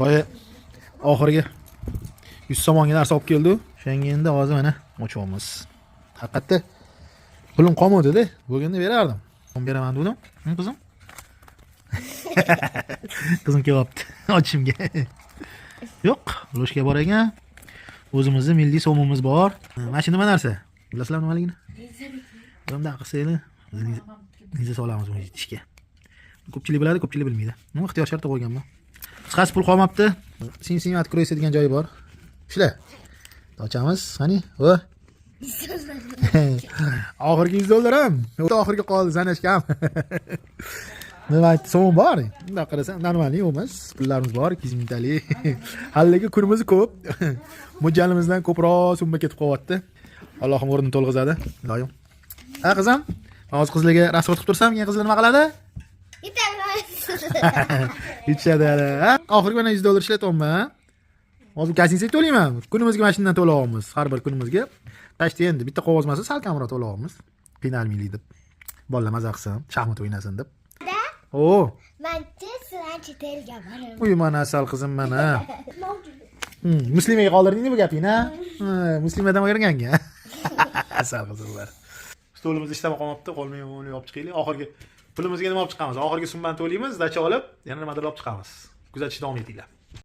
Boya oxirgi 100 somonga narsa olib keldi. O'shanga endi hozir mana ochyapmiz. Haqiqatda pulim qolmadi-da. Bo'lganda berardim. Beraman dedim. Qizim? Qizim kelyapti ochishimga. Yo'q, ложка bor ekan. O'zimizni milliy so'mimiz bor. Mana shu nima narsa? Bilasizlar nimaligini? Bunday qilsanglar, линза solamiz buni tishga. Ko'pchilik biladi, ko'pchilik bilmaydi. Nima ixtiyor shartda qo'yganman. Qisqasi, pul qolmabdi. Sim sim откройся degan joyi bor. Shular. Ochamiz. Qani? Va. Oxirgi 100 dollar ham. O'ta oxirgi qoldi sanashga ham. Nima aytdi? So'm bor. Bunday qarasam, нормальный emas. Pullarimiz bor, 200 mingtalik. Haligi kunimiz ko'p. Mo'ljalimizdan ko'proq summa ketib qolyapti. Allohim o'rnini to'lg'izadi. Iloyim. Ha, qizim? Hozir qizlarga расход qilib tursam, keyin qizlar nima qiladi? Yutishadi hali. Ha? Oxirgi mana 100 dollar ishlatyapman. Hozir gостиница to'layman. Kunimizga mana shundan to'layapmiz. Har bir kunimizga. Почти endi bitta qog'oz emas, sal kamroq to'layapmiz. Qiynalmaylik deb. Bolalar maza qilsin, shaxmat o'ynasin deb. O, Man tez bilan chet elga boraman. Uy, mana asal qizim mana. Muslimaga qoldirdingmi bu gapingni, ha? Ha, Muslimadan o'rganga. Asal qizimlar. Stolimiz ishlamay qolmabdi, qolmay uni olib chiqaylik. Oxirgi pulimizga nima olib chiqamiz? Oxirgi summani to'laymiz, сдача olib, yana nimadir olib chiqamiz. Kuzatishda davom etinglar.